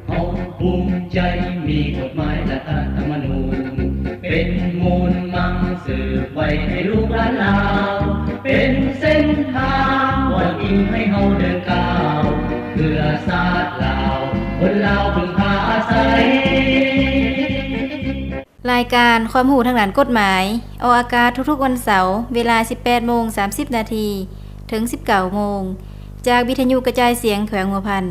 ເຮົາພູມໃຈມີກົດໝາຍລັດຖະທຳມະນູນ ເປັນມູນມັງສືບໄວ້ໃຫ້ລູກຫຼານລາວ ເປັນເສັ້ນທາງບ່ອນອີງໃຫ້ເຮົາເດີນກ້າວ ເພື່ອຊາດລາວ ຄົນລາວເພິ່ງພາອາໄສ. ລາຍການຄວາມຮູ້ທາງດ້ານກົດໝາຍ ອອກອາກາດທຸກໆວັນເສົາ ເວລາສິບແປດໂມງສາມສິບນາທີ ເຖິງສິບເກົ້າໂມງ ຈາກວິທະຍຸກະຈາຍສຽງແຂວງຫົວພັນ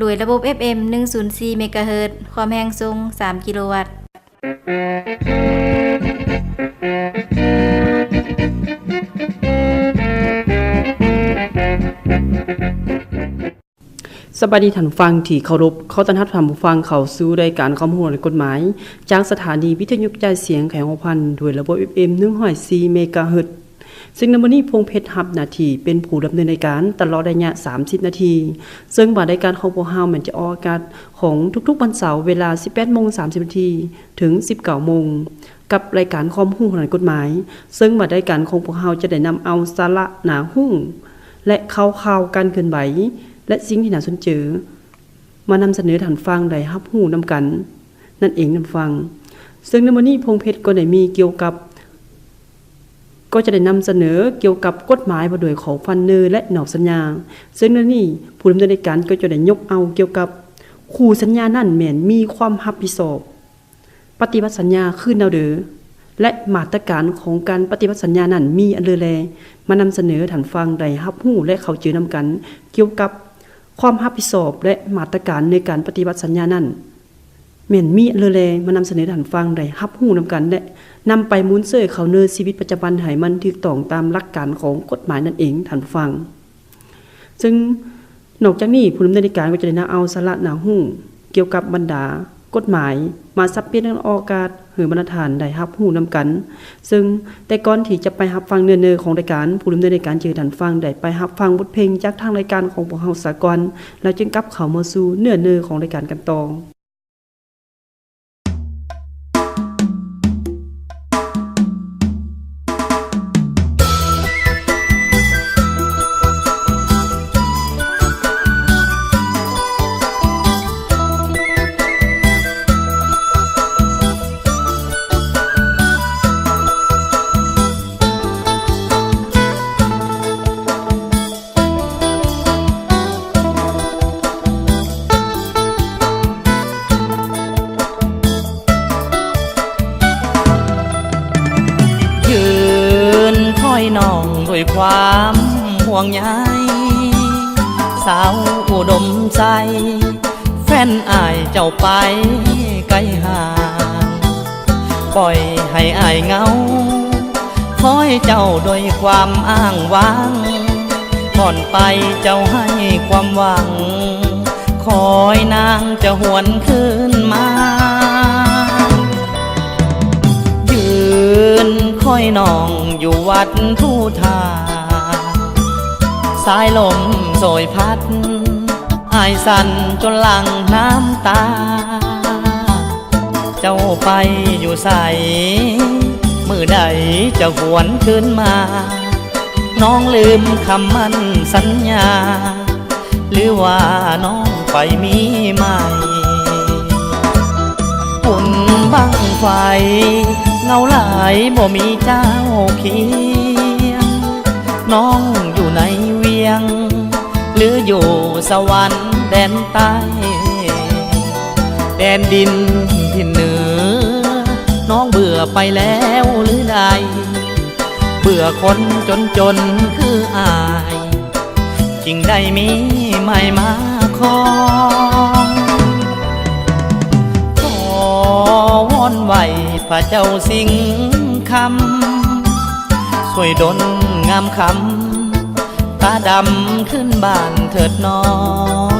ດ້ວຍລະບົບເອັຟເອັມໜຶ່ງສູນສີ່ເມກາເຮີດ ຄວາມແຮງສົ່ງສາມກິໂລວັດ. ສະບາຍດີທ່ານຜູ້ຟັງທີ່ເຄົາລົບ, ຂໍຕ້ອນຮັບທ່ານຜູ້ຟັງເຂົ້າສູ່ລາຍການຄວາມຮູ້ທາງດ້ານກົດໝາຍ ຈາກສະຖານີວິທະຍຸກະຈາຍສຽງແຂວງຫົວພັນ ດ້ວຍລະບົບເອັຟເອັມໜຶ່ງຮ້ອຍສີ່ເມກາເຮີດ. ເຊິ່ງໃນມື້ນີ້ ພົງເພັດຮັບໜ້າທີ່ເປັນຜູ້ດຳເນີນລາຍການຕະຫຼອດໄລຍະສາມສິບນາທີ, ເຊິ່ງວ່າລາຍການຂອງພວກເຮົາແມ່ນຈະອອກອາກາດຂອງທຸກໆວັນເສົາ ເວລາສິບແປດໂມງສາມສິບນາທີ ເຖິງສິບເກົ້າໂມງ ກັບລາຍການຄວາມຮູ້ທາງດ້ານກົດໝາຍ, ເຊິ່ງວ່າລາຍການຂອງພວກເຮົາຈະໄດ້ນຳເອົາສາລະໜ້າຮູ້ ແລະ ຂ່າວຄາວການເຄື່ອນໄຫວ ແລະ ສິ່ງທີ່ໜ້າສົນໃຈ ມານຳສະເໜີທ່ານຟັງໄດ້ຮັບຮູ້ນຳກັນນັ້ນເອງທ່ານຟັງ. ເຊິ່ງໃນມື້ນີ້ ພົງເພັດກໍໄດ້ມີກ່ຽວກັບ ກໍຈະໄດ້ນຳສະເໜີກ່ຽວກັບກົດໝາຍວ່າດ້ວຍຂໍ້ຟັນເນີ ແລະ ນອກສັນຍາ. ເຊິ່ງໃນນີ້ ຜູ້ດຳເນີນລາຍການກໍຈະໄດ້ຍົກເອົາກ່ຽວກັບຄູ່ສັນຍານັ້ນແມ່ນມີຄວາມຮັບຜິດຊອບ ປະຕິບັດສັນຍາຄືແນວໃດ ແລະ ມາດຕະການຂອງການປະຕິບັດສັນຍານັ້ນມີອັນເລີແລ ມານຳສະເໜີທ່ານຟັງໄດ້ຮັບຮູ້ ແລະ ເຂົ້າໃຈນຳກັນ ກ່ຽວກັບຄວາມຮັບຜິດຊອບ ແລະ ມາດຕະການໃນການປະຕິບັດສັນຍານັ້ນ ແມ່ນມີອັນເລີແລ ມານຳສະເໜີທ່ານຟັງໄດ້ຮັບຮູ້ນຳກັນ ແລະ ນຳໄປໝູນເຊີເຂົ້າໃນຊີວິດປະຈຳວັນໃຫ້ມັນຖືກຕ້ອງຕາມຫຼັກການຂອງກົດໝາຍນັ້ນເອງທ່ານຟັງ. ເຊິ່ງນອກຈາກນີ້ ຜູ້ດຳເນີນລາຍການກໍຈະໄດ້ນຳເອົາສາລະໜ້າຮູ້ກ່ຽວກັບບັນດາກົດໝາຍມາສັບປ່ຽນກັນອອກອາກາດໃຫ້ບັນດາທ່ານໄດ້ຮັບຮູ້ນຳກັນ. ເຊິ່ງແຕ່ກ່ອນທີ່ຈະໄປຮັບຟັງເນື້ອໃນຂອງລາຍການ, ຜູ້ດຳເນີນລາຍການຈະໃຫ້ທ່ານຟັງໄດ້ໄປຮັບຟັງບົດເພງຈາກທາງລາຍການຂອງພວກເຮົາສາກ່ອນ ແລ້ວຈຶ່ງກັບເຂົ້າມາສູ່ເນື້ອໃນຂອງລາຍການກັນຕໍ່. ຢືນຄອຍນ້ອງດ້ວຍຄວາມຫ່ວງໃຍ ສາວອຸດົມໄຊ ແຟນອ້າຍເຈົ້າໄປໄກຫ່າງ ປ່ອຍໃຫ້ອ້າຍເຫງົາ ຄອຍເຈົ້າດ້ວຍຄວາມອ້າງຫວັງ ກ່ອນໄປເຈົ້າໃຫ້ຄວາມຫວັງ ຄອຍນາງຈະຫວນຄືນມາ. ຢືນຄອຍນ້ອງຢູ່ວັດພູທາ ສາຍລົມໂຊຍພັດ ອ້າຍສັ່ນຈົນຫຼັ່ງນ້ຳຕາ ເຈົ້າໄປຢູ່ໃສ ມື້ໃດຈະຫວນຄືນມາ ນ້ອງລືມຄຳໝັ້ນສັນຍາ ຫຼືວ່ານ້ອງໄປມີໃໝ່ ບຸນບັ້ງໄຟ ເຫງົາຫຼາຍບໍ່ມີເຈົ້າຄຽງ ນ້ອງຢູ່ໃນວຽງ ຫຼືຢູ່ສະຫວັນແດນໃຕ້ ແດນດິນຖິ່ນເໜືອ ນ້ອງເບື່ອໄປແລ້ວຫຼືໃດ ເບື່ອຄົນຈົນໆຄືອ້າຍ ຈຶ່ງໄດ້ມີໃໝ່ມາຄອງ ຂໍວອນໄຫວ້ພະເຈົ້າສິງຄຳ ຊ່ວຍດົນງາມຄຳ ຕາດຳຄືນບ້ານເຖີດນ້ອງ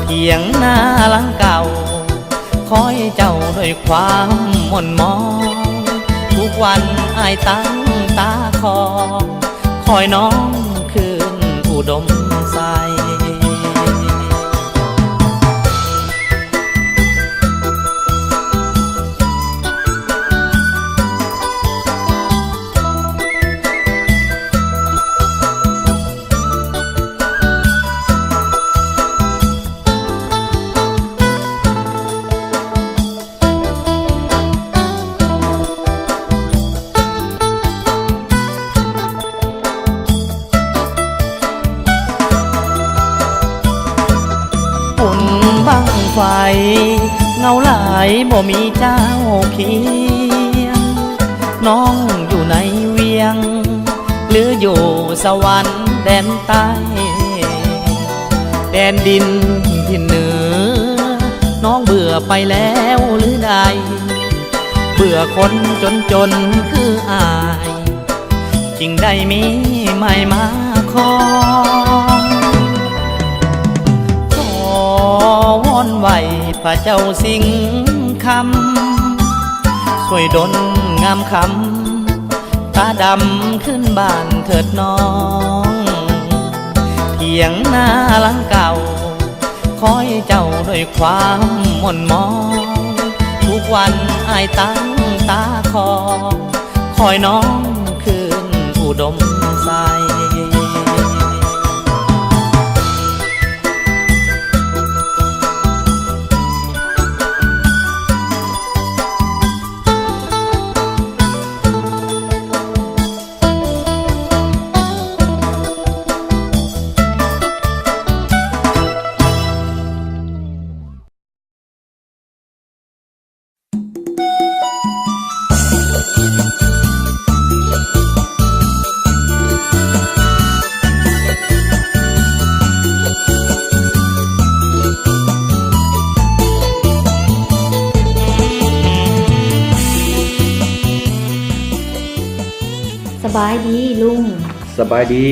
ຖຽງນາຫຼັງເກົ່າ ຄອຍເຈົ້າດ້ວຍຄວາມໝົ່ນມອງ ທຸກວັນອ້າຍຕັ້ງຕາຄອງ ຄອຍນ້ອງຄືນອຸດົມໄຊ. ໄປ ເຫງົາຫຼາຍບໍ່ມີເຈົ້າຄຽງ ນ້ອງຢູ່ໃນວຽງ ຫຼືຢູ່ສະຫວັນແດນໃຕ້ ແດນດິນຖິ່ນເໜືອ ນ້ອງເບື່ອໄປແລ້ວຫຼືໃດ ເບື່ອຄົນຈົນໆຄືອ້າຍ ຈຶ່ງໄດ້ມີໃໝ່ມາຄອງ ຂໍວອນໄຫວ້ພະເຈົ້າສິງຄຳ ຊ່ວຍດົນງາມຄຳ ຕາດຳຄືນບ້ານເຖີດນ້ອງ ຖຽງນາຫຼັງເກົ່າ ຄອຍເຈົ້າດ້ວຍຄວາມໝົ່ນມອງ ທຸກວັນອ້າຍຕັ້ງຕາຄອງ ຄອຍນ້ອງຄືນອຸດົມໃສ. ສະບາຍດີລຸງ. ສະບາຍດີ.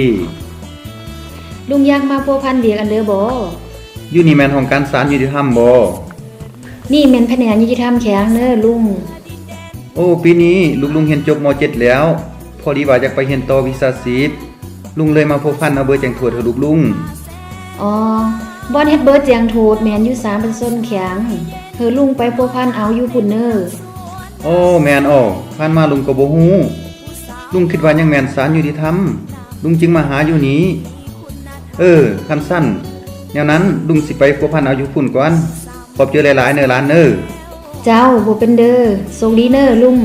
ລຸງຢາກມາພົວພັນວຽກອັນເດີບໍ? ຢູ່ນີ້ແມ່ນຫ້ອງການສານຍຸຕິທຳບໍ? ນີ້ແມ່ນພະແນກຍຸຕິທຳແຂວງເດີລຸງ. ໂອ້ ປີນີ້ລູກລຸງຮຽນຈົບ ມໍເຈັດ ແລ້ວ, ພໍດີວ່າຢາກໄປຮຽນຕໍ່ວິຊາຊີບ, ລຸງເລີຍມາພົວພັນເອົາເບີແຈ້ງໂທດໃຫ້ລູກລຸງ. ອໍ ບ່ອນເຮັດເບີແຈ້ງໂທດແມ່ນຢູ່ສານປະຊາຊົນແຂວງ, ເຮີລຸງໄປພົວພັນເອົາຢູ່ພຸ້ນເດີ. ໂອ້ ແມ່ນ ໂອ້ ຜ່ານມາລຸງກໍບໍ່ຮູ້. ລຸງຄິດວ່າຍັງແມ່ນສານຍຸຕິທຳ, ລຸງຈຶ່ງມາຫາຢູ່ນີ້. ເອີ ຄັນຊັ້ນ ແນວນັ້ນລຸງຊິໄປພົວພັນເອົາຢູ່ພຸ້ນກ່ອນ. ຂອບໃຈຫຼາຍໆເນີຫຼານເນີ. ເຈົ້າ, ບໍ່ເປັນເດີ. ໂຊກດີເນີລຸງ.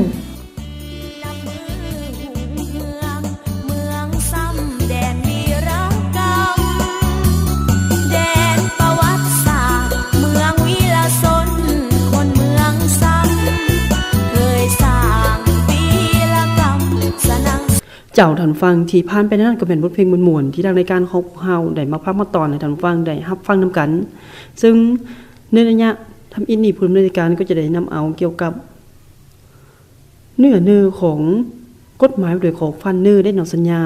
ເຈົ້າ, ທ່ານຜູ້ຟັງ, ທີ່ຜ່ານໄປນັ້ນກໍແມ່ນບົດເພງມ່ວນໆ ທີ່ທາງລາຍການຂອງພວກເຮົາໄດ້ມາຝາກມາຕ້ອນໃຫ້ທ່ານຜູ້ຟັງໄດ້ຮັບຟັງນຳກັນ. ເຊິ່ງໃນໄລຍະທຳອິດນີ້, ຜູ້ດຳເນີນລາຍການກໍຈະໄດ້ນຳເອົາກ່ຽວກັບ ເນື້ອເນີຂອງກົດໝາຍວ່າດ້ວຍຂໍ້ຜູກພັນເນີ ແລະ ນຳສັນຍາ,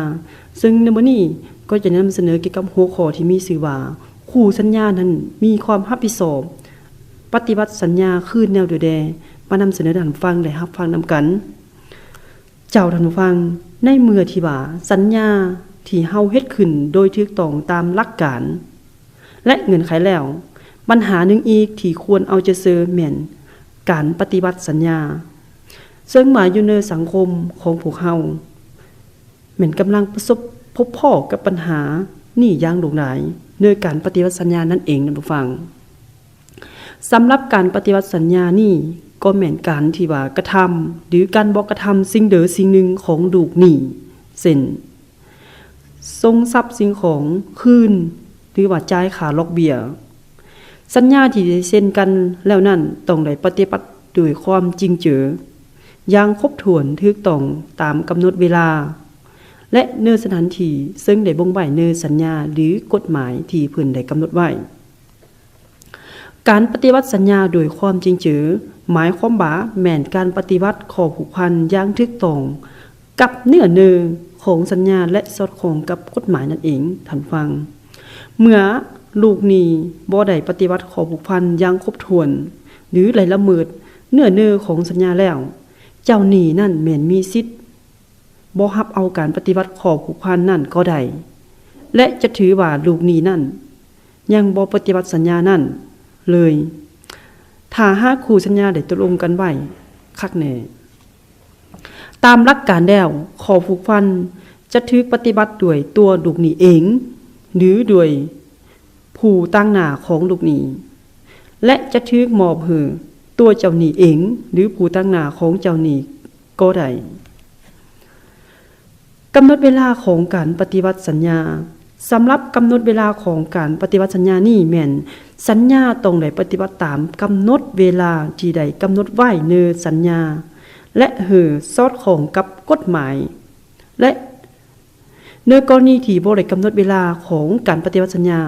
ເຊິ່ງໃນມື້ນີ້ກໍຈະນຳສະເໜີກ່ຽວກັບຫົວຂໍ້ທີ່ມີຊື່ວ່າ ຄູ່ສັນຍານັ້ນມີຄວາມຮັບຜິດຊອບປະຕິບັດສັນຍາຄືແນວໃດແດ່ ມານຳສະເໜີໃຫ້ທ່ານຜູ້ຟັງໄດ້ຮັບຟັງນຳກັນ. ເຈົ້າ, ທ່ານຜູ້ຟັງ, ໃນເມື່ອທີ່ວ່າສັນຍາທີ່ເຮົາເຮັດຂຶ້ນໂດຍຖືກຕ້ອງຕາມຫຼັກການ ແລະ ເງື່ອນໄຂແລ້ວ, ບັນຫາໜຶ່ງອີກທີ່ຄວນເອົາໃຈໃສ່ແມ່ນການປະຕິບັດສັນຍາ, ເຊິ່ງວ່າຢູ່ໃນສັງຄົມຂອງພວກເຮົາ ແມ່ນກຳລັງປະສົບພົບພໍ້ກັບບັນຫານີ້ຢ່າງຫຼວງຫຼາຍ ໃນການປະຕິບັດສັນຍານັ້ນເອງ, ທ່ານຜູ້ຟັງ. ສຳລັບການປະຕິບັດສັນຍານີ້ ກໍແມ່ນການທີ່ວ່າກະທຳ ຫຼື ການບໍ່ກະທຳສິ່ງໃດສິ່ງໜຶ່ງຂອງລູກໜີ້, ເຊັ່ນ ສົ່ງຊັບສິ່ງຂອງຄືນ ຫຼືວ່າຈ່າຍຄ່າດອກເບ້ຍ. ສັນຍາທີ່ໄດ້ເຊັນກັນແລ້ວນັ້ນ ຕ້ອງໄດ້ປະຕິບັດດ້ວຍຄວາມຈິງເຈີ ຢ່າງຄົບຖ້ວນ, ຖືກຕ້ອງຕາມກຳນົດເວລາ ແລະ ເນີສະຖານທີ່ເຊິ່ງໄດ້ບົ່ງໄວ້ໃນສັນຍາ ຫຼື ກົດໝາຍທີ່ເພິ່ນໄດ້ກຳນົດໄວ້. ການປະຕິບັດສັນຍາດ້ວຍຄວາມຈິງເຈີ ໝາຍຄວາມວ່າແມ່ນການປະຕິບັດຂໍ້ຜູກພັນຢ່າງຖືກຕ້ອງກັບເນື້ອເນີຂອງສັນຍາ ແລະ ສອດຄ່ອງກັບກົດໝາຍນັ້ນເອງ, ທ່ານຟັງ. ເມື່ອລູກໜີ້ບໍ່ໄດ້ປະຕິບັດຂໍ້ຜູກພັນຢ່າງຄົບຖ້ວນ ຫຼື ໄດ້ລະເມີດເນື້ອເນີຂອງສັນຍາແລ້ວ, ເຈົ້າໜີ້ນັ້ນແມ່ນມີສິດ ບໍ່ຮັບເອົາການປະຕິບັດຂໍ້ຜູກພັນນັ້ນກໍໄດ້ ແລະ ຈະຖືວ່າລູກໜີ້ນັ້ນຍັງບໍ່ປະຕິບັດສັນຍານັ້ນເລີຍ ຖ້າຫາກຄູ່ສັນຍາໄດ້ຕົກລົງກັນໄວ້ຄັກແນ່. ຕາມຫຼັກການແລ້ວ, ຂໍ້ຜູກພັນຈະຖືກປະຕິບັດດ້ວຍຕົວລູກໜີ້ເອງ ຫຼື ດ້ວຍ ຜູ້ຕາງໜ້າຂອງລູກໜີ້ ແລະ ຈະຖືກມອບໃຫ້ຕົວເຈົ້າໜີ້ເອງ ຫຼື ຜູ້ຕາງໜ້າຂອງເຈົ້າໜີ້ກໍໄດ້. ກຳນົດເວລາຂອງການປະຕິບັດສັນຍາ ສຳລັບກຳນົດເວລາຂອງການປະຕິບັດສັນຍານີ້ແມ່ນ ສັນຍາຕ້ອງໄດ້ປະຕິບັດຕາມກຳນົດເວລາທີ່ໄດ້ກຳນົດໄວ້ໃນສັນຍາ ແລະ ຫຼື ສອດຄ່ອງກັບກົດໝາຍ ແລະ ໃນກໍລະນີທີ່ບໍ່ໄດ້ກຳນົດເວລາຂອງການປະຕິບັດສັນຍາ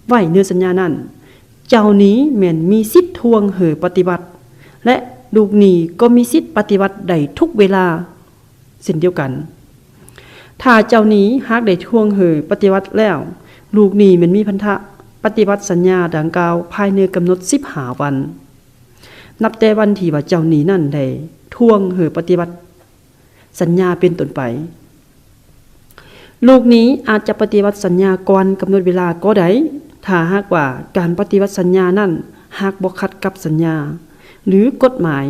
ໄວ້ໃນສັນຍານັ້ນ, ເຈົ້າໜີ້ແມ່ນມີສິດທວງໃຫ້ປະຕິບັດ ແລະ ລູກໜີ້ກໍມີສິດປະຕິບັດໄດ້ທຸກເວລາເຊັ່ນດຽວກັນ. ຖ້າເຈົ້າໜີ້ຫາກໄດ້ທວງໃຫ້ປະຕິບັດແລ້ວ, ລູກໜີ້ແມ່ນມີພັນທະປະຕິບັດສັນຍາດັ່ງກ່າວພາຍໃນກຳນົດສິບຫ້າວັນ ນັບແຕ່ວັນທີ່ວ່າເຈົ້າໜີ້ນັ້ນໄດ້ທວງໃຫ້ປະຕິບັດ ສັນຍາເປັນຕົ້ນໄປ. ລູກໜີ້ອາດຈະປະຕິບັດສັນຍາກ່ອນກຳນົດເວລາກໍໄດ້, ຖ້າຫາກວ່າການປະຕິບັດສັນຍານັ້ນຫາກບໍ່ຂັດກັບສັນຍາ ຫຼື ກົດໝາຍ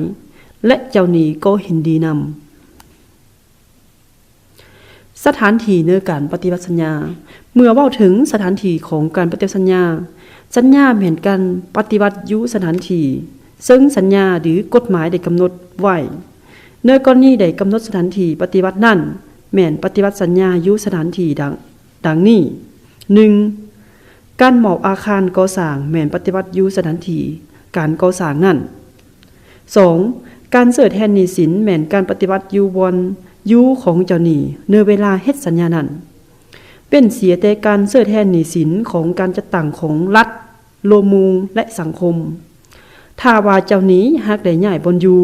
ແລະ ເຈົ້າໜີ້ກໍເຫັນດີນຳ. ສະຖານທີ່ໃນການປະຕິບັດສັນຍາ. ເມື່ອເວົ້າເຖິງສະຖານທີ່ຂອງການປະຕິບັດສັນຍາ, ສັນຍາແມ່ນການປະຕິບັດຢູ່ສະຖານທີ່ ເຊິ່ງສັນຍາ ຫຼື ກົດໝາຍໄດ້ກຳນົດໄວ້. ໃນກໍລະນີໄດ້ກຳນົດສະຖານທີ່ປະຕິບັດນັ້ນ ແມ່ນປະຕິບັດສັນຍາຢູ່ສະຖານທີ່ດັ່ງ, ດັ່ງນີ້. ໜຶ່ງ, ການມອບອາຄານກໍ່ສ້າງແມ່ນປະຕິບັດຢູ່ສະຖານທີ່ການກໍ່ສ້າງນັ້ນ. ສອງ, ການເຊີແທນໜີ້ສິນແມ່ນການປະຕິບັດຢູ່ບ່ອນຢູ່ຂອງເຈົ້າໜີ້ໃນເວລາເຮັດສັນຍານັ້ນ, ເວັ້ນເສຍແຕ່ການເຊີແທນໜີ້ສິນຂອງການຈັດຕັ້ງຂອງລັດ, ໂລມໝູ່ ແລະ ສັງຄົມ. ຖ້າວ່າເຈົ້າໜີ້ຫາກໄດ້ຍ້າຍບ່ອນຢູ່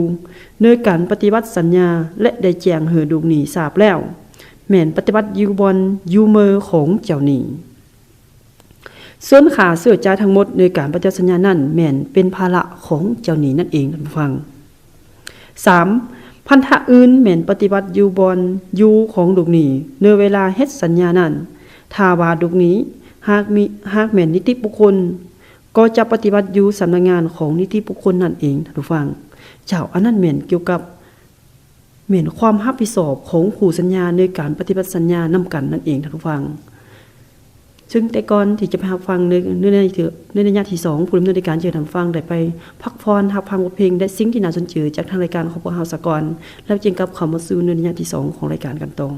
ໃນການປະຕິບັດສັນຍາ ແລະ ໄດ້ແຈ້ງໃຫ້ລູກໜີ້ຊາບແລ້ວ, ແມ່ນປະຕິບັດຢູ່ບ່ອນຢູ່ເມີຂອງເຈົ້າໜີ້. ສ່ວນຄ່າໃຊ້ຈ່າຍທັງໝົດໃນການປະຕິບັດສັນຍານັ້ນແມ່ນເປັນພາລະຂອງເຈົ້າໜີ້ນັ້ນເອງ, ທ່ານຜູ້ຟັງ. ສາມ, ພັນທະອື່ນແມ່ນປະຕິບັດຢູ່ບ່ອນຢູ່ຂອງລູກໜີ້ໃນເວລາເຮັດສັນຍານັ້ນ. ຖ້າວ່າລູກໜີ້ຫາກມີ, ຫາກແມ່ນນິຕິບຸກຄົນ, ກໍຈະປະຕິບັດຢູ່ສຳນັກງານຂອງນິຕິບຸກຄົນນັ້ນເອງ, ທ່ານຜູ້ຟັງ. ເຈົ້າ, ອັນນັ້ນແມ່ນກ່ຽວກັບ ແມ່ນຄວາມຮັບຜິດຊອບຂອງຄູ່ສັນຍາໃນການປະຕິບັດສັນຍານຳກັນນັ້ນເອງ, ທ່ານຜູ້ຟັງ. ເຊິ່ງແຕ່ກ່ອນທີ່ຈະໄປຮັບຟັງໃນ, ໃນ, ໃນ, ໃນໄລຍະທີສອງ, ຜູ້ດຳເນີນລາຍການຈະໃຫ້ທ່ານຜູ້ຟັງໄດ້ໄປພັກຜ່ອນ, ຮັບຟັງບົດເພງ ແລະ ສິ່ງທີ່ໜ້າສົນໃຈຈາກທາງລາຍການຂອງພວກເຮົາສາກ່ອນ, ແລ້ວຈຶ່ງກັບເຂົ້າມາສູ່ໃນໄລຍະທີສອງຂອງລາຍການກັນຕໍ່.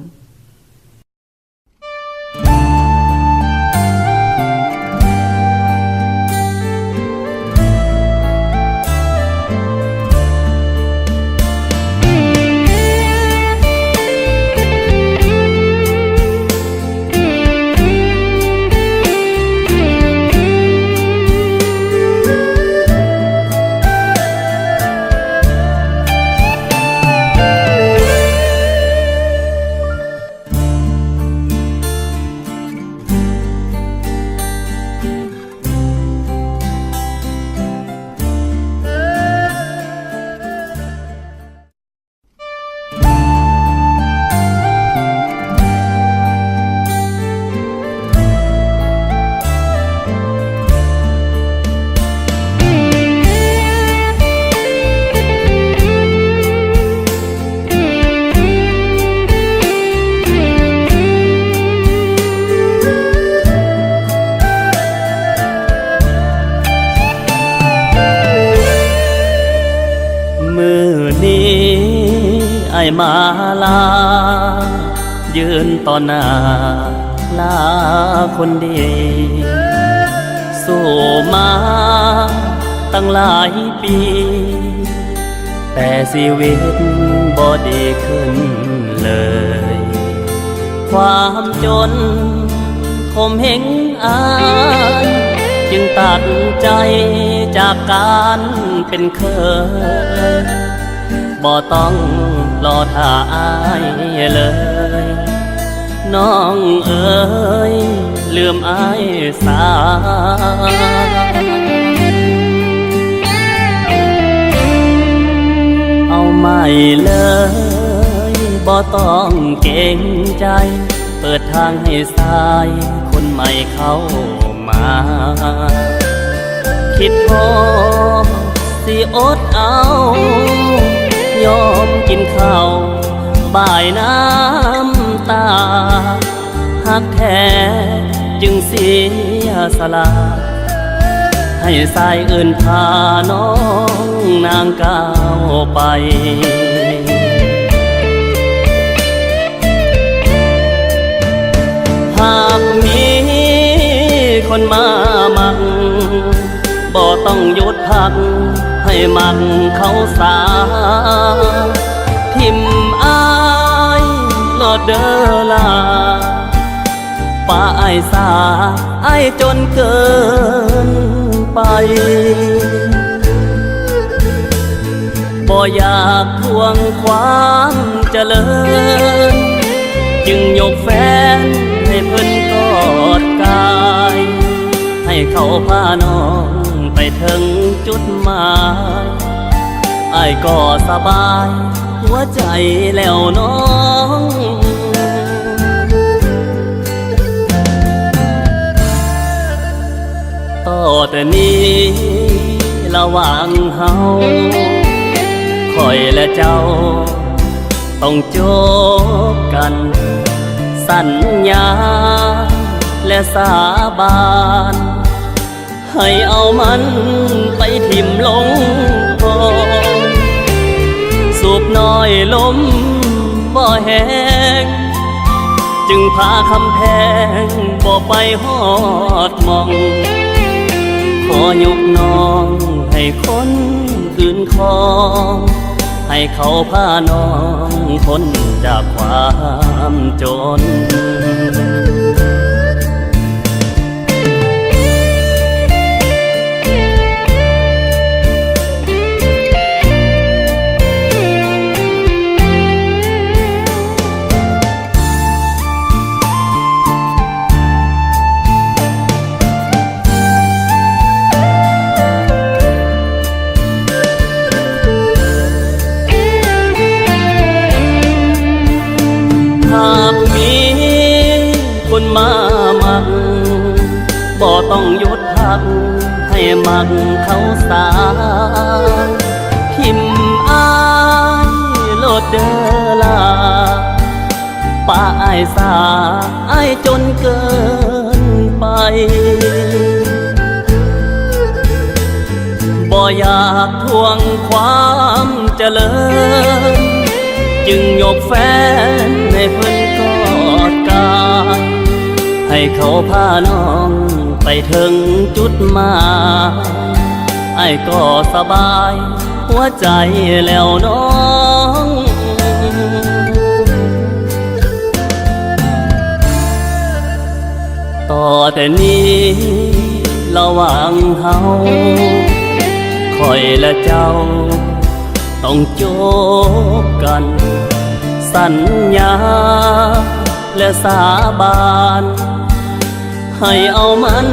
ມື້ນີ້ອ້າຍມາລາ ຢືນຕໍ່ໜ້າລາຄົນດີ ສູ້ມາຕັ້ງຫຼາຍປີ ແຕ່ຊີວິດບໍ່ດີຂຶ້ນເລີຍ ຄວາມຈົນຂົ່ມເຫງອ້າຍ ຈຶ່ງຕັດໃຈຈາກການເປັນເຄີຍ ບໍ່ຕ້ອງລໍຖ້າອ້າຍເລີຍ ນ້ອງເອີຍ ລືມອ້າຍສາ. ເອົາໃໝ່ເລີຍ ບໍ່ຕ້ອງເກງໃຈ ເປີດທາງໃຫ້ຊາຍຄົນໃໝ່ເຂົ້າມາ ຄິດພໍຊິອົດເອົາ ຍອມກິນເຂົ້າບາຍນ້ຳຕາ ຮັກແທ້ຈຶ່ງເສຍສະຫຼະ ໃຫ້ຊາຍອື່ນພານ້ອງນາງກ້າວໄປ. ຫາກມີ ມາມັກ ບໍ່ຕ້ອງຢຸດພັກ ໃຫ້ມັກເຂົາສາ ຖິ້ມອ້າຍໂລດເດີລາ ປະອ້າຍສາ ອ້າຍຈົນເກີນໄປ ບໍ່ຢາກທວງຄວາມຈະເລີນ ຈຶ່ງຍົກແຟນໃຫ້ເພິ່ນກອດກາຍ ໃຫ້ເຂົາພານ້ອງໄປເຖິງຈຸດໝາຍ ອ້າຍກໍສະບາຍຫົວໃຈແລ້ວນ້ອງ. ຕໍ່ແຕ່ນີ້ລະຫວ່າງເຮົາ ຂ້ອຍແລະເຈົ້າຕ້ອງຈົບກັນ ສັນຍາແລະສາບານ ໃຫ້ເອົາມັນໄປຖິ້ມລົງຄອງ ສູບນ້ອຍລົມບໍ່ແຮງ ຈຶ່ງພາຄຳແພງບໍ່ໄປຮອດໝ່ອງ ຂໍຍົກນ້ອງໃຫ້ຄົນອື່ນຄອງ ໃຫ້ເຂົາພານ້ອງພົ້ນຈາກຄວາມຈົນ. ຫາກມີຄົນມາມັກ ບໍ່ຕ້ອງຢຸດພັກ ໃຫ້ມັກເຂົາສາ ຖິ້ມອ້າຍໂລດເດີລາ ປະອ້າຍສາ ອ້າຍຈົນເກີນໄປ ບໍ່ຢາກທວງຄວາມຈະເລີນ ຈຶ່ງຍົກແຟນໃຫ້ເພິ່ນກອດກາຍ ໃຫ້ເຂົາພານ້ອງໄປເຖິງຈຸດໝາຍ ອ້າຍກໍສະບາຍຫົວໃຈແລ້ວນ້ອງ. ຕໍ່ແຕ່ນີ້ລະຫວ່າງເຮົາ ຂ້ອຍແລະເຈົ້າຕ້ອງຈົບກັນ ສັນຍາແລະສາບານ ໃຫ້ເອົາມັນ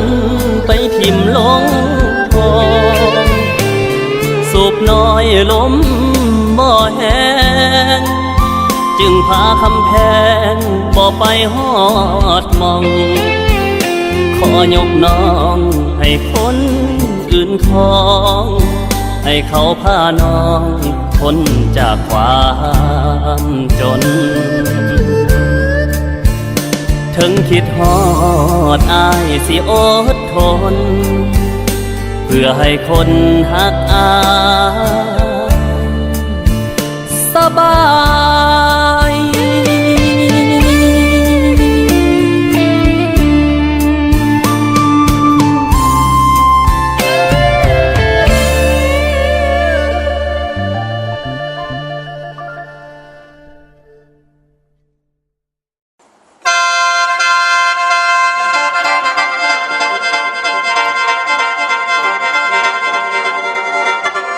ໄປຖິ້ມລົງຄອງ ສູບນ້ອຍລົມບໍ່ແຮງ ຈຶ່ງພາຄຳແພງບໍ່ໄປຮອດໝ່ອງ ຂໍຍົກນ້ອງໃຫ້ຄົນອື່ນຄອງ ໃຫ້ເຂົາພານ້ອງພົ້ນຈາກຄວາມຈົນ. ເຖິງຄິດຮອດອ້າຍຊິອົດທົນ ເພື່ອໃຫ້ຄົນຮັກອ້າຍສະບາຍ.